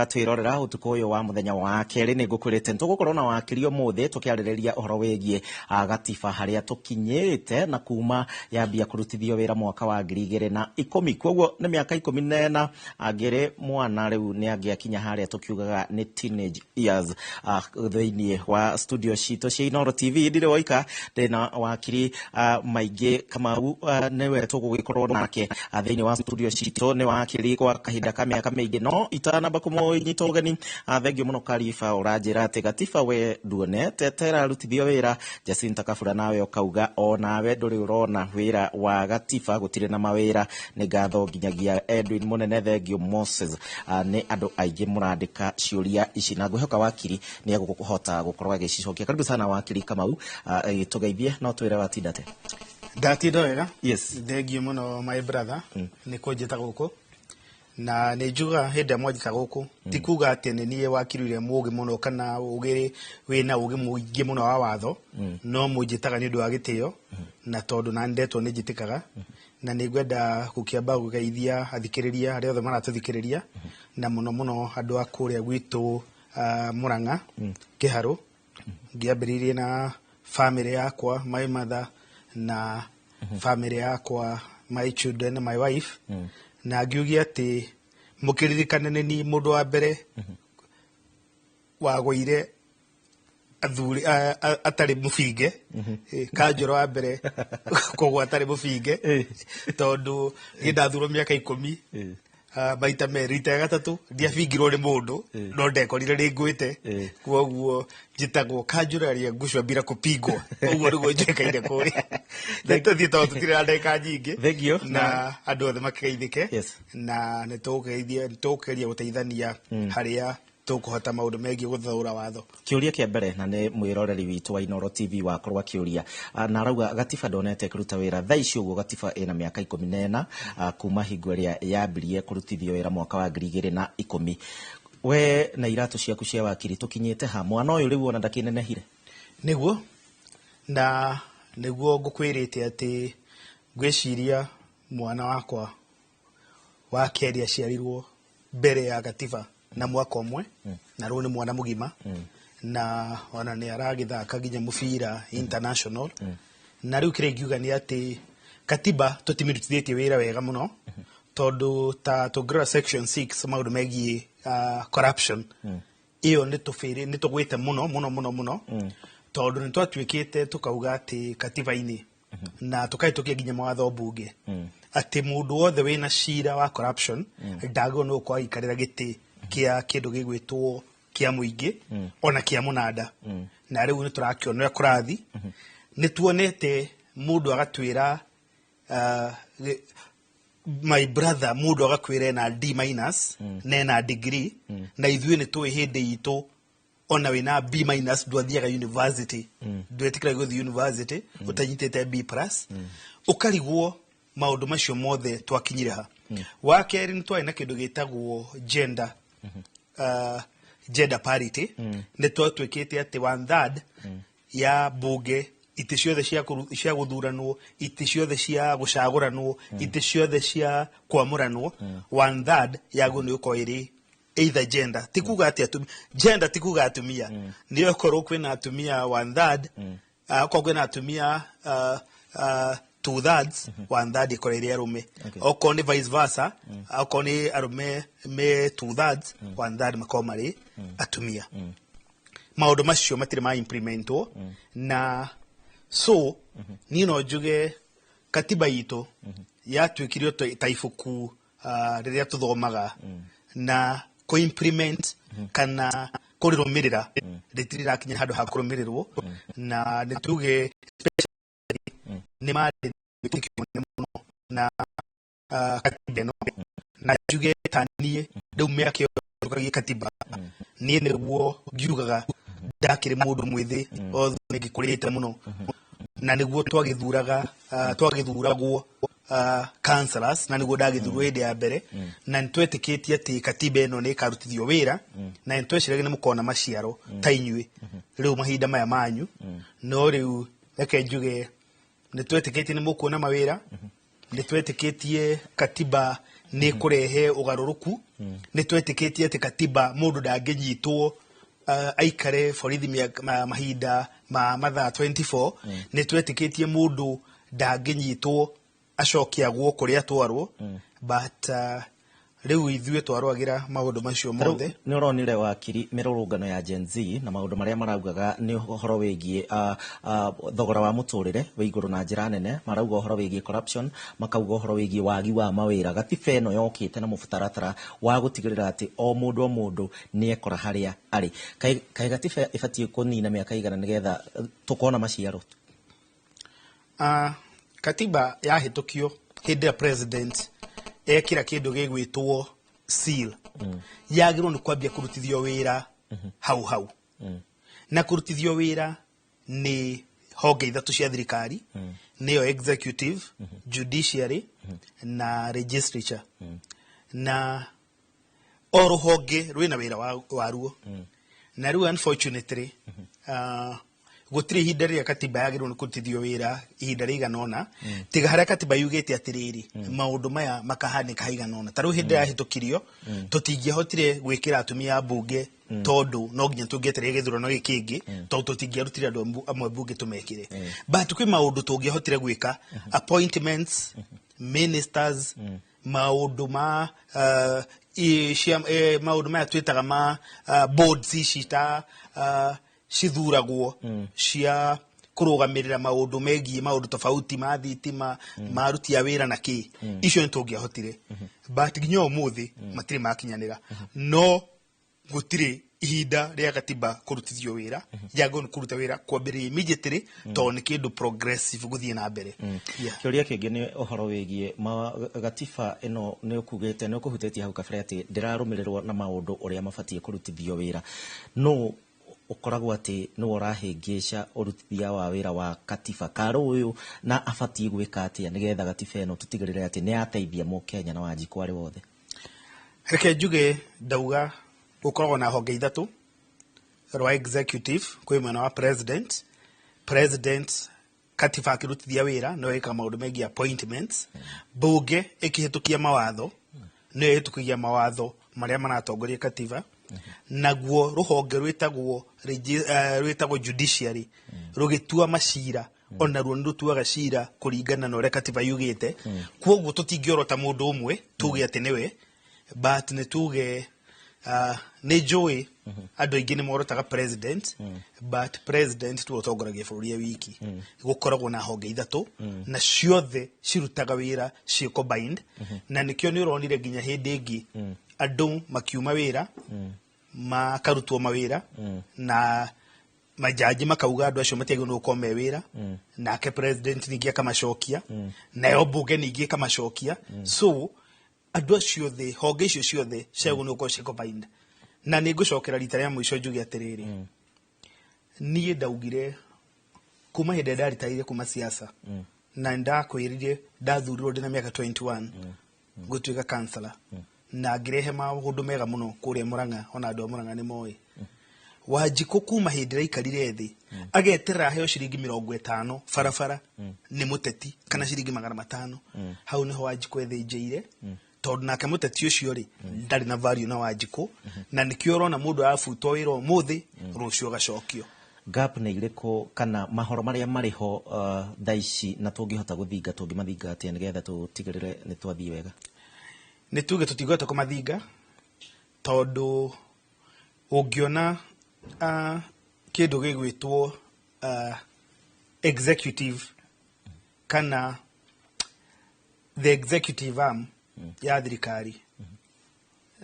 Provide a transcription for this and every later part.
Twirorera utuku uyu wa muthenya wa keri ni ngukwirite nitugukorwo na wakiri umuthi tukiaririria uhoro wigie gatiba haria tukinyite na kuma yambia kurutithio wira mwaka wa 2010. Koguo ni miaka 14 angiri mwana riu ni angiakinya haria tukiugaga ni teenage years. Thiini wa studio citu cia Inooro TV ndire woika ndina wakiri Maingi Kamau, niwe tugugikorwo nake thiini wa studio citu. Ni wakiri kwa kahinda ka miaka miingi, no itanamba kumunyita ugeni, thengio muno Kariba uranjira ati gatiba we nduonete ta ĩrarutithio wĩra. Jacinta Kabura nawe ũkauga o nawe ndũrĩ ũrona wĩra wa gatiba, gũtirĩ na mawĩra. Nĩ ngatho nginyagia Edwin Mũnene, thengio Moses. Nĩ andũ aingĩ mũrandĩka ciũria ici na ngwĩhoka wakiri nĩ egũhota gũkorwo agĩcicokia. Karibu sana wakiri Kamau, tũgeithie no twĩre watinda atĩa? Ndatinda wega. Yes. Thengio mũno my brother nĩ kũnjĩta gũkũ, na nĩ njugaga hĩndĩ ĩrĩa mwanjĩta gũkũ ti kuga atĩ nĩ niĩ wakiri ũrĩa mũũgĩ mũno kana ũgĩ wĩna ũgĩ mũingĩ mũno wa watho, no mũnjĩtaga nĩ ũndũ wa gĩtĩo na tondũ na ndetwo nĩ njĩtĩkaga. Na nĩ ngwenda gũkĩamba gũgeithia athikĩrĩria arĩa othe maratũthikĩrĩria, na mũno mũno andũ a kũrĩa gwitũ Murang'a Kĩharũ, ngĩambĩrĩirie na family yakwa, my mother, na family yakwa, my children, my wife, na ngiugia atĩ mũkĩririkane nĩ niĩ mũndũ wa mbere wagũire athuri atarĩ mũbinge. Kanjũra wa mbere kũgwa atarĩ mũbinge, tondũ niĩ ndathurwo mĩaka 10 maita merĩ, rita rĩa gatatũ ndiabingirwo nĩ mũndũ, no ndekorire nĩ ngwĩte. Koguo njĩtagwo kanjũra aliangushwa bila kupigwa. Ũguo nĩguo njũĩkaine kũrĩa. Tũthiĩ tondũ tũtirĩ na ndagĩka nyingĩ. Thengio. Na andũ othe makĩgeithĩke. Yes. Na nĩ tũgũgeria gũteithania harĩa tũkũhota maũndũ megiĩ gũthaũra watho. Kĩũria kĩa mbere, na nĩ mwĩroreri witũ wa Inooro TV wakorwo akĩũria, na arauga gatiba ndonete ĩkĩruta wĩra thaa ici. Ũguo gatiba ĩna mĩaka 14 kuma hingo ĩrĩa yambirie kũrutithio wĩra mwaka wa 2010. We na iratũ ciaku cia wakiri, tũkinyĩte ha? Mwana ũyũ rĩu ona ndakĩnenehire. Nĩguo, na nĩguo ngũkwĩrĩte atĩ ngwĩciria mwana wakwa wa kerĩ aciarirwo mbere ya gatiba na mwaka ũmwe, na rĩu nĩ mwana mũgima, na ona nĩ aragĩthaka nginya mũbira international. Na rĩu kĩrĩa ingiuga nĩ atĩ katiba tũtimĩrutithĩtie wĩra wega mũno, tondũ ta tũngĩrora section 6, maũndũ megiĩ corruption, ĩyo nĩ tũbĩrĩ nĩ tũgwĩte mũno mũno mũno mũno, tondũ nĩ twatuĩkĩte tũkauga atĩ katiba-inĩ na tũkahĩtũkia nginya mawatho mbunge atĩ mũndũ wothe wĩna cira wa corruption ndagĩrĩirwo nĩ gũkorwo agĩikarĩra gĩtĩ kĩa kĩndũ gĩgwĩtwo kĩa mũingĩ ona kĩa mũnanda. Na rĩu nĩ tũrakĩona ũrĩa kũrathi. Nĩ tuonete mũndũ agatwĩra, my brother, mũndũ agakwĩra ena D minus na ena degree, na ithuĩ nĩ tũĩ hĩndĩ itũ ona wĩna B minus ndwathiaga university, ndwetĩkĩra gũthiĩ university ũtanyitĩte B plus. Ũkarigwo maũndũ macio mothe twakinyire ha. Wa kerĩ, nĩ twarĩ na kĩndũ gĩtagwo gender parity. Nĩ twatuĩkĩte atĩ one third ya mbunge, itĩ ciothe cia gũthuranwo, itĩ ciothe cia gũcagũranwo, itĩ ciothe cia kwamũranwo, one third yagwo nĩ gũkorwo ĩrĩ either gender. Ti kuga atĩ atumia, gender ti kuga atumia, nĩ okorwo kwĩna atumia one third, okorwo kwĩna atumia two thirds, one third ĩkorwo ĩrĩ arũme. Okorwo nĩ vice versa, okorwo nĩ arũme me two thirds, one third makorwo marĩ atumia. Maũndũ macio matirĩ ma implementwo. Na so niĩ no njuge katiba itũ yatuĩkire ta ibuku rĩrĩa tũthomaga, na kũ-implement kana kũrĩrũmĩrĩra rĩtirĩ rĩrakinya handũ ha kũrũmĩrĩrwo. Na nĩ tuge especially nĩ marĩ wĩtĩkio mũnene mũno na katiba ĩno, na njuge ta niĩ rĩu mĩaka ĩyo tũkagia katiba, niĩ nĩguo ngiugaga ndakĩrĩ mũndũ mwĩthĩ othe nĩngĩkũrĩte mũno, na nĩguo twagĩthuraga, twagĩthuragwo councillors, na nĩguo ndagĩthurwo hĩndĩ ya mbere, na nĩ twetĩkĩtie atĩ katiba ĩno nĩ ĩkarutithio wĩra, na nĩ tweciragia nĩ mũkona maciaro ta inyuĩ rĩu mahinda maya manyu. No rĩu reke njuge nĩ twetĩkĩtie nĩ mũkuona mawĩra, nĩ twetĩkĩtie katiba Nĩ kũrehe ũgarũrũku. Nĩ twetĩkĩtie atĩ katiba mũndũ ndangĩnyitwo aikare borithi mahinda ma mathaa 24. Nĩ twetĩkĩtie mũndũ ndangĩnyitwo acokiagwo kũrĩa atwarwo, but rĩu ithuĩ twarũagĩra maũndũ macio mothe. Nĩ ũronire, wakiri, mĩrũrũngano ya Gen Z na maũndũ marĩa maraugaga nĩ ũhoro wĩgiĩ thogora wa mũtũrĩre wĩ igũrũ na njĩra nene, marauga ũhoro wĩgiĩ corruption, makauga ũhoro wĩgiĩ wagi wa mawĩra. Gatiba ĩno yokĩte na mũtaratara wa gũtigĩrĩra atĩ o mũndũ o mũndũ nĩ ekora harĩa arĩ. Kaĩ gatiba ĩbatiĩ kũnina mĩaka igana nĩgetha tũkona maciaro? Katiba yahĩtũkio hĩndĩ ya president ekĩra kĩndũ gĩgwĩtwo seal, yagĩrĩirwo nĩ kwambia kũrutithio wĩra hau hau, na kũrutithio wĩra nĩ honge ithatũ cia thirikari, nĩyo executive, judiciary na legislature, na o rũhonge rwĩna wĩra waruo. Na rĩu unfortunately gũtirĩ ihinda rĩrĩa katiba yagĩrĩirwo nĩ kũrutithio wĩra ihinda rĩigana ũna, tiga harĩa katiba yugĩte atĩrĩrĩ, maũndũ maya makahanĩka haigana ũna. Ta rĩu hĩndĩ yahĩtũkirio, tũtingĩahotire gwĩkĩra atumia a mbunge tondũ no nginya tũngĩetereire gĩthurano gĩkĩ kĩngĩ, tondũ tũtingĩarutire andũ amwe mbunge tũmekĩre. But kwĩ maũndũ tũngĩahotire gwĩka, appointments, ministers, maũndũ ma maũndũ maya twĩtaga ma boards ici ta cithuragwo cia kũrũgamĩrĩra maũndũ megiĩ maũndũ tofauti ma thitima, ma aruti a wĩra na kĩ, icio nĩ tũngĩahotire, but nginya ũmũthĩ matirĩ makinyanĩra. No gũtirĩ ihinda rĩa gatiba kũrutithio wĩra, yagĩrĩirwo nĩ kũruta wĩra kwambĩrĩria immediately, tondũ nĩ kĩndũ progressive gũthiĩ na mbere. Yeah. Kĩũria kĩngĩ nĩ ũhoro wĩgiĩ gatiba ĩno. Nĩ ũkugĩte, nĩ ũkũhutĩtie hau kabere atĩ ndĩrarũmĩrĩrwo na maũndũ ũrĩa mabatiĩ kũrutithio wĩra. No ũkoragwo atĩ nĩwe ũrahĩngĩca ũrutithia wa wĩra wa katiba karũ ũyũ, na abatiĩ gwĩka atĩa nĩgetha gatiba ĩno tũtigĩrĩre atĩ nĩ yateithia mũkenya na Wanjikũ arĩ wothe? Reke njuge, ndauga gũkoragwo na honge ithatũ. Rwa executive kwĩ mwena wa president. President katiba akĩrutithia wĩra no ĩka maũndũ megiĩ appointments. Bunge ĩkĩhĩtũkia mawatho nĩyo ĩhĩtũkagia mawatho marĩa maratongoria katiba. Naguo rũhonge rwĩtagwo judiciary rũgĩtua macira, onaruo nĩ rũtuaga cira kũringana na ũrĩa katiba yugĩte. Koguo tũtingĩorota mũndũ ũmwe tuge atĩ nĩwe, but nĩ tuge nĩ njũĩ andũ aingĩ nĩ morotaga president, but president tiwe ũtongoragia bũrũri e wiki. Gũkoragwo na honge ithatũ na ciothe cirutaga wĩra ciĩ combined, na nĩkĩo nĩ ũronire nginya hĩndĩ ĩngĩ andũ makiuma wĩra, makarutwo mawĩra, na majaji makauga andũ acio matiagĩrĩirwo nĩ gũkorwo me wĩra, nake president ningĩ akamacokia, nayo mbunge ningĩ ĩkamacokia. So andũ acio othe, honge icio ciothe ciagĩrĩirwo nĩ gũkorwo ciĩ combined. Na nĩ ngũcokera rita rĩa mũico njuge atĩrĩrĩ, niĩ ndaugire kuma hĩndĩ ĩrĩa ndaritaire kuma siasa, na ndakwĩrire ndathurirwo ndĩna mĩaka 21 gũtuĩka kansala, na ngĩrehe maũndũ mega mũno kũrĩa Murang'a, ona andũ a Murang'a nĩ moĩ. Wanjikũ kuma hĩndĩ ĩrĩa aikarire thĩ ageterera aheo ciringi 50 barabara nĩ mũteti kana ciringi 500, hau nĩho Wanjikũ ethĩnjĩire, tondũ nake mũteti ũcio rĩ ndarĩ na value na Wanjikũ, na nĩkĩo ũrona mũndũ arabutwo wĩra ũmũthĩ, rũciũ agacokio. Gap nĩ irĩkũ kana mahoro marĩa marĩ ho thaa ici, na tũngĩhota gũthinga, tũngĩmathinga atĩa nĩgetha tũtigĩrĩre nĩ twathiĩ wega? Nĩ tuge tũtingĩhota kũmathinga, tondũ ũngĩona kĩndũ gĩgwĩtwo executive kana the executive arm ya thirikari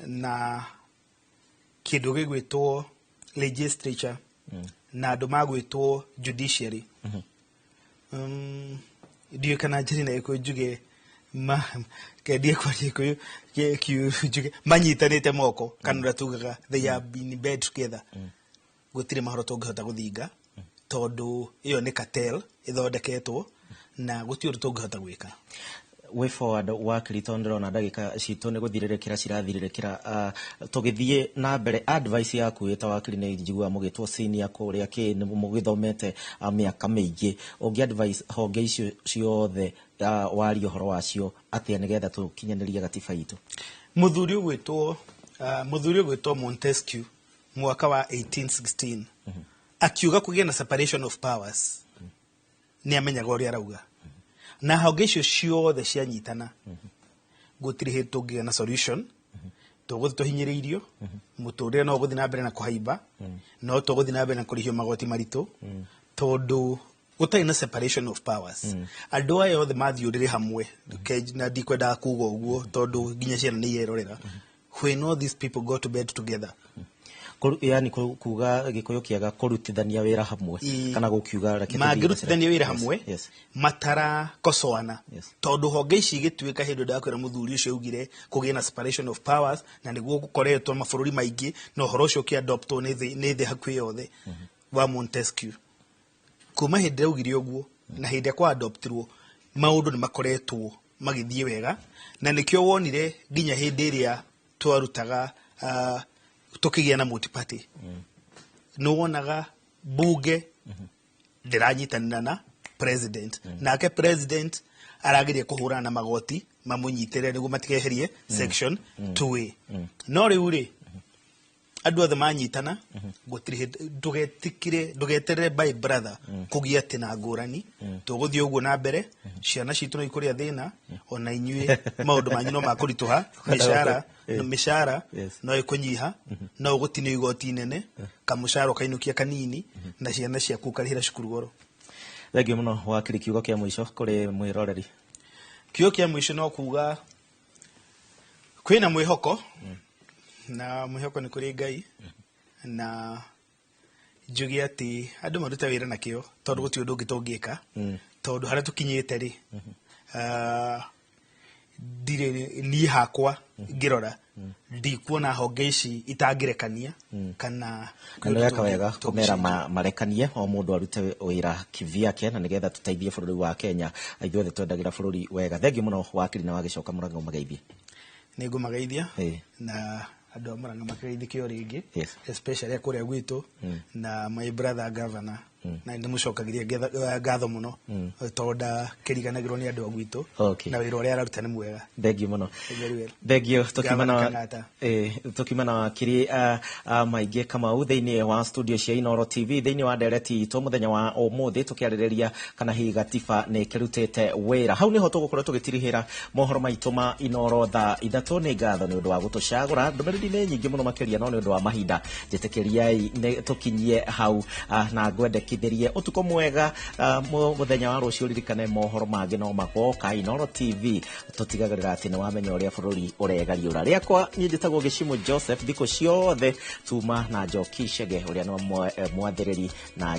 na kĩndũ gĩgwĩtwo legislature na andũ magwĩtwo judiciary, ndiũĩ kana njĩrĩ na Gĩkũyũ njuge kendie kwaria Gĩkũyũ njuge manyitanĩte moko, kana ũrĩa tugaga they have been in bed together, gũtirĩ mahoro tũngĩhota gũthinga, tondũ ĩyo nĩ cartel ĩthondeketwo na gũtirĩ ũndũ tũngĩhota gwĩka. Way forward, wakiri, tondũ ndĩrona ndagĩka citũ nĩ gũthirĩrĩkĩra cirathirĩrĩkĩra, tũgĩthiĩ na mbere, advice yaku wĩ ta wakiri, nĩ njiguaga mũgĩtwo senior kũrĩa kĩ nĩ mũgĩthomete mĩaka mĩingĩ, ũngĩ advice honge icio ciothe? Waria ũhoro wacio atĩa nĩgetha tũkinyanĩrie gatiba itũ? Mũthuri ũgwĩtwo Montesquieu mwaka wa 1816 akiuga kũgĩe na separation of powers, nĩ amenyaga ũrĩa arauga. Na honge icio ciothe cianyitana, gũtirĩ hĩndĩ tũngĩgĩa na solution. Tũgũthiĩ tũhinyĩrĩirio, mũtũrĩre no ũgũthiĩ na mbere na kũhaimba, no tũgũthiĩ na mbere na kũrĩhio magoti maritũ, tondũ gũtarĩ na separation of powers. Andũ aya othe mathiũrĩrĩ hamwe. Na ndikwendaga kuga ũguo tondũ nginya ciana nĩ irerorera. When all these people go to bed together, Yani kuga Gĩkũyũ kĩega, kũrutithania wĩra hamwe, kana gũkiuga reke tũthiĩ. Mangĩrutithania wĩra hamwe, matarakocoana, tondũ honge ici igĩtuĩka hĩndĩ ndakwĩra mũthuri ũcio augire kũgĩe na separation of powers, na nĩguo gũkoretwo mabũrũri maingĩ, na ũhoro ũcio ũkĩadoptwo nĩ thĩ hakuhĩ yothe wa Montesquieu. Kuma hĩndĩ ĩrĩa augire ũguo na hĩndĩ ĩrĩa kwa-adoptirwo, maũndũ nĩ makoretwo magĩthiĩ wega, na nĩkĩo wonire nginya hĩndĩ ĩrĩa twarutaga tũkĩgĩa na multi-party, nĩ wonaga bunge ndĩranyitanĩra na president, nake president arageria kũhũrana na magoti mamũnyitĩrĩre nĩguo matikeherie section 2A. No rĩu rĩ, andũ othe manyitana, gũtirĩ hĩndĩ. Ndũgetĩkĩre, ndũgeterere by brother kũgĩa atĩ na ngũrani. Tũgũthiĩ ũguo na mbere, ciana citũ no ikũrĩa thĩna, ona inyuĩ maũndũ manyu no makũritũha, mĩcara mĩcara no ĩkũnyiha, no ũgũtinio igoti inene, kamũcara ũkainũkia kanini, na ciana ciaku ũkarĩhĩra cukuru goro. Thengiũ mũno, wakiri. Kiugo kĩa mũico kũrĩ mwĩroreri? Kiugo kĩa mũico no kuga kwĩna mwĩhoko, na mwĩhoko nĩ kũrĩ Ngai, na njuge atĩ andũ marute wĩra na kĩo, tondũ gũtirĩ ũndũ ũngĩ tũngĩka, tondũ harĩa tũkinyĩte rĩ, ndirĩ niĩ hakwa ngĩrora ndikuona honge ici itangĩrekania kana Na nĩ weka wega kũmera marekanie, o mũndũ arute wĩra kivyake, na nĩgetha tũteithie bũrũri wa Kenya. Ithuothe twendagĩra bũrũri wega. Thengiũ mũno, wakiri, na wagĩcoka Mũrang'a ũmageithie. Nĩ ngũmageithia, na andũ a Mũrang'a makĩgeithĩke o rĩngĩ, especially kũrĩa gwitũ, na my brother governor, na nĩ mũcokagĩria ngatho mũno, tondũ ndakĩriganagĩrwo nĩ andũ a gwitũ, na wĩra ũrĩa araruta nĩ mwega. Thengiũ mũno. Very well. Thengio. Tũkiuma na Gavana Kang'ata. Tũkiuma na wakiri Maingĩ Kamau thĩinĩ wa studio cia Inoro TV, thĩinĩ wa ndereti itũ mũthenya wa ũmũthĩ, tũkĩarĩrĩria kana hihi gatiba nĩ ĩkĩrutĩte wĩra. Hau nĩho tũgũkorwo tũgĩtirihĩra mohoro maitũ ma Inoro thaa 3. Nĩ ngatho nĩ ũndũ wa gũtũcagũra. Ndũmĩrĩri nĩ nyingĩ mũno makĩria, no nĩ ũndũ wa mahinda njĩtĩkĩriai nĩ tũkinyie hau, na ngwendekithĩrie ũtukũ mwega. Mũthenya wa rũciũ ririkane mohoro mangĩ no magoka Inoro TV. Tũtigagĩrĩra atĩ nĩ wamenya ũrĩa bũrũri ũregariũra. Rĩakwa niĩ njĩtagwo Gĩcimũ Joseph. Thikũ ciothe tuma na Njoki Chege ũrĩa nĩ mwathĩrĩri na